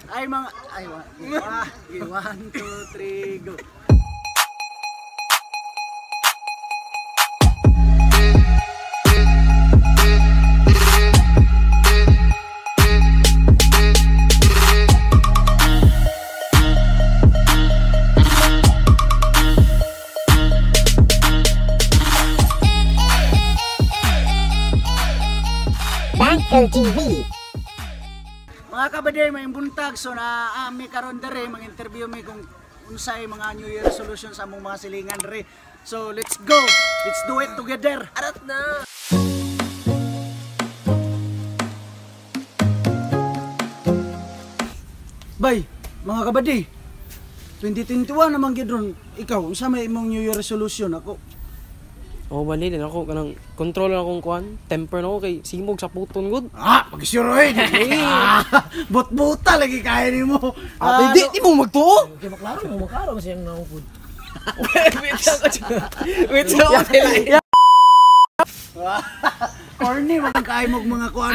Ay mga ay 1 2 3 go. TV. Mga kabaday, may buntag. So na ami karon dere mag-interview mi kung unsay mga New Year resolution sa among mga silingan dere. So let's go. Let's do it together. Arat na. Bay, mga kabaday. 2021 naman gyud ron. Ikaw, unsa may imong New Year resolution ako? Oh, bali din ako kanang control na akong kuan, temper na ako kay simog sa puton gud. Ah, pag-sure eh. Ah, but-buta lagi kaya nimo. Ah, di, di mo magtuo. Kay maklaro mo maklaro kasi ang naungkod. Wait lang ko. Wait lang ko. Corny man kay mo mga kuan.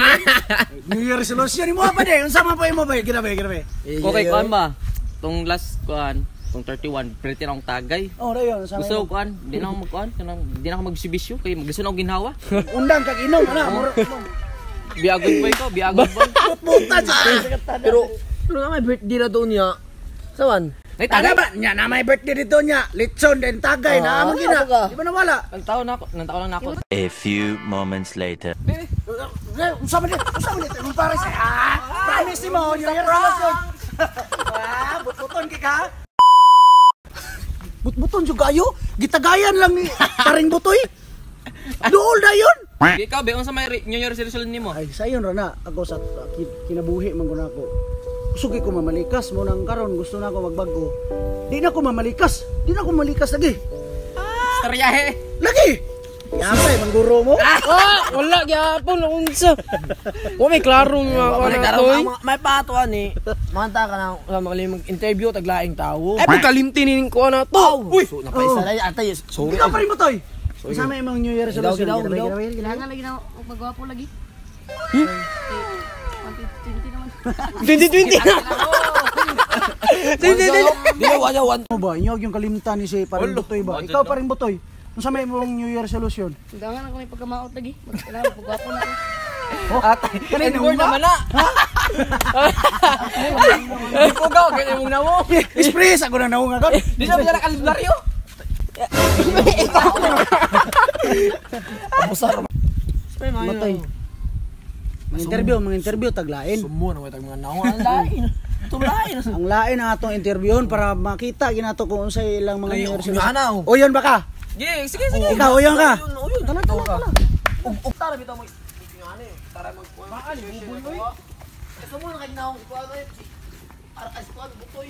New Year resolution nimo pa de. Unsa man pa imo ba? Grabe, grabe. Okay, kuan ba? Tong last kuan, tong 31, pretty na akong tagay. Oh, dayon unsa Gusto ko kuan, di na ako magkuan, kanang di na ako magbisyo kay maglisod na ako ginhawa. Undang kag inom ana. Be a good boy ko, be a good boy. But-buta sa. Pero pero na may birthday na doon niya. Sawan? Ay, Tagay tagay. ba? Nya na may birthday dito nya. Litson din tagay na among gina. Di ba nawala? Nang taon na ako, nang taon lang na ako. A few moments later. Unsa man dit? Unsa man dit? Imong pare sa ah, promise nimo New Year resolution. Ah, but-buton kay ka. But-buton jud kayo. Gitagayan lang ni paring butoy. Duol na yun. Ikaw be, unsa may New Year resolution nimo? Ay, sayon ra na ako sa kinabuhi man gud ako. Gusto ko mamalikas mo nang karon gusto na ako magbago. Di na ako mamalikas. Di na ako mamalikas lagi. Istoryahe. Lagi. Yamay mangguro mo. Ah, wala gyapon unsa. Wa may klaro nga kuan na to. May patuan eh. Manta ka na sa mga mag-interview taglaing tawo. Ay pagkalimti ni kuan na to. Uy, So, napaisa na atay. Sorry. Ikaw pa rin mo toy. Unsa may imong New Year resolution? Gidaw, gidaw, Grabe, grabe, grabe. Kailangan lagi na og magwapo lagi. 2020 naman. 2020 na. 2020. Di wala one. Mo ba inyo yung kalimtan ni si paring butoy ba? Ikaw paring butoy. Unsa may imong New Year resolution? Kailangan ako may pagkamaot lagi. Kailangan pagwapo na ako. Atay, kanina N-word naman na. Di ko gaw, ganyan mong namo. Express ako na naunga kon. Di na ba kalbaryo? Matay. Mga interview taglain. Sumo na tag mga naong ang lain. Tumlain. Ang lain ang atong interviewon para makita ginato kung unsay ilang mga New Year resolution. Ana. O yun ba ka? Sige, sige, sige. Ikaw, uyon ka. Uyon. Tala, tala, tala. Ug tara bitaw mo. Ngani, tara mo. Baka ni buboy oy. Gusto mo na kay naong kuan oy. Ara kuan butoy.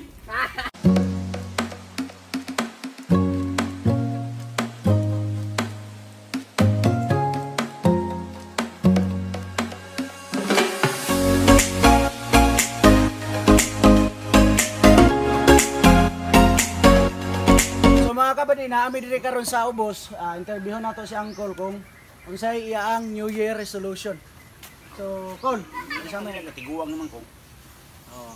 So mga kabady, naami diri karon sa ubos, interviewon nato si Uncle kung unsay iyaang New Year resolution. So, Col, unsa may Natiguang naman ko. Oo.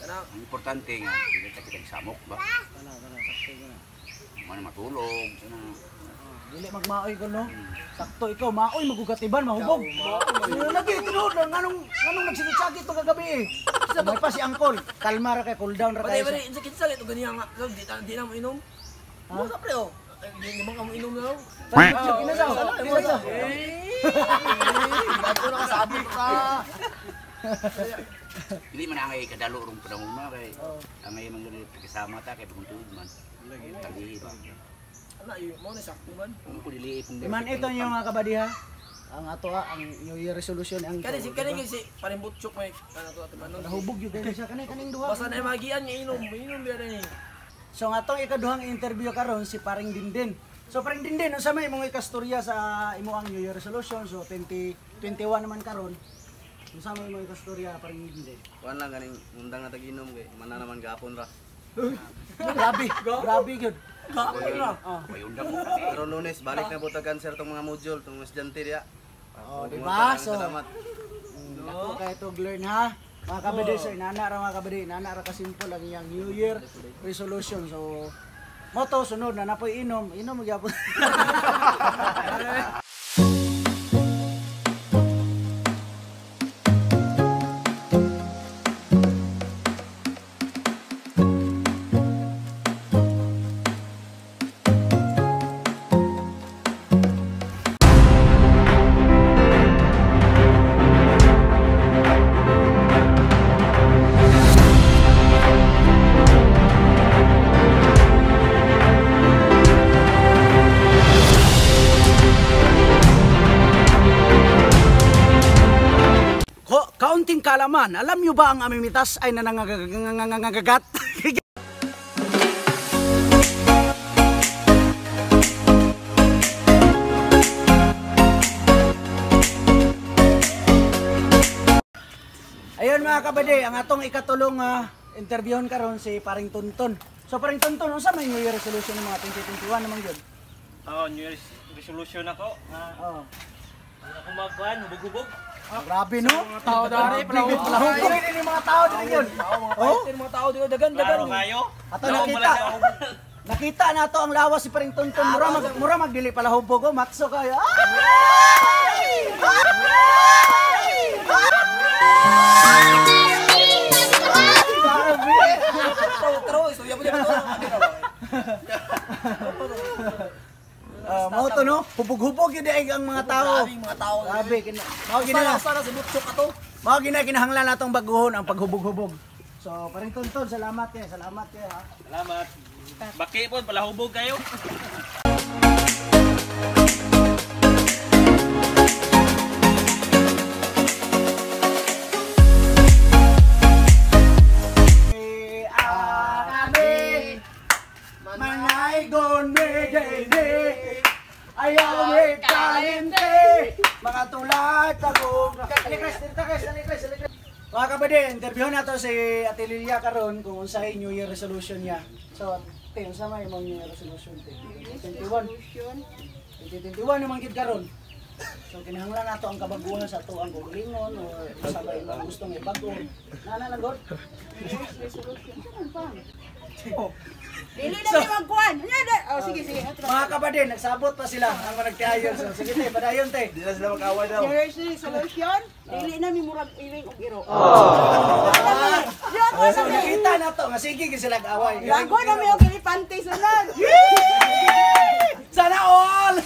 Ang importante nga, hindi ta kitang samok ba? Tala, tala, sakto ko na. Man matulog, sana. Dili magmaoy ko no. Sakto ikaw, maoy magugatiban, mahubog. Ano lagi tinuod lang nganong nganong nagsigit-sagit to kagabi eh. Sabay pa si Uncle, kalma ra kay cool down ra Patay kayo. ba rin, kinsa ito ganyan nga. Di na mo inom. Mo sa pre oh. Di ba ka mo inom na? Kinasaw, kinasaw. Bago na kasabi ka. Dili man angay kadalo rong panahon na kay angay man gani kasama ta kay bagong tuig man. Talihi ba. Ana, yun mo na sakto man. Kung ko dili kung Man ito yung mga kabady ha. Ang ato ha, ang New Year resolution ang Kani si kani si paring butchok may ano to ato man. Nahubog yun kayo siya kaning kaning duha. Basta na magian nga inom, inom biya ni. So ang atong ikaduhang interview karon si Paring Dindin. So Paring Dindin, unsa may imong ikastorya sa imong New Year resolution? So 2021 naman karon. Unsa may imong ikastorya Paring Dindin? Kuan lang ganing undang na tag-inom kay mana naman gapon ra. Grabe, grabe gyud. May undang mo kami. Pero Lunes balik na po tag cancer tong mga module tong mga estudyante diya. Oh, di ba? So Salamat. dako kay to learn ha. Mga kabady, so inana ra mga kabady, inana ra ka simple ang iyang New Year resolution. So moto sunod na napoy inom, inom gyapon. Kaunting kaalaman, alam nyo ba ang amimitas ay nanangagagat? Ayun mga kabady, ang atong ikatulong interviewon karon si Paring Tonton. So Paring Tonton, unsa may New Year resolution ng mga 2021 naman yun? Oh, New Year's resolution ako. Oh. Ako magkuhan, hubog-hubog. Grabe no? Mga tao dari, palahubog ini mga tao diri yun. Oh? Mga tao dito dagan dagan. Klaro kayo. Ato nakita. Nakita na to ang lawas si Paring Tonton. Mura magdili palahubog oh, matso kayo. Ay! Ay! Grabe. Taro, istorya mo dyan. Mao to no, hubog-hubog yun ay ang mga tao. Grabe mga tao. Grabe mao gina. Sana sa butchok ato. Mao gina kinahanglan natong baguhon ang paghubog-hubog. So, Paring Tonton, salamat kay, salamat kay ha. Salamat. Baki po, palahubog kayo. Ayaw may kalente, mga tulad ako. Alikres. Mga kabady, interview na to si Ate Lilia karon kung unsay New Year resolution niya. So, te, unsa may imong New Year resolution te? 2021. 2021 naman gid karon. So kinahanglan nato ang kabaguhan sa tuang kaugalingon or unsa ba imong gustong ibago. Nana lang god. Resolution. Oh. Dili na mi magkuan. Oh, sige sige. Mga kabady, nagsabot pa sila ang mga nagtiayon. So sige te, padayon te. Di na sila mag-away daw. New Year's resolution, dili na mi murag iring og iro. So nakita na to, nga sige gid sila away. Lago na mi og elepante sunod. Sana all.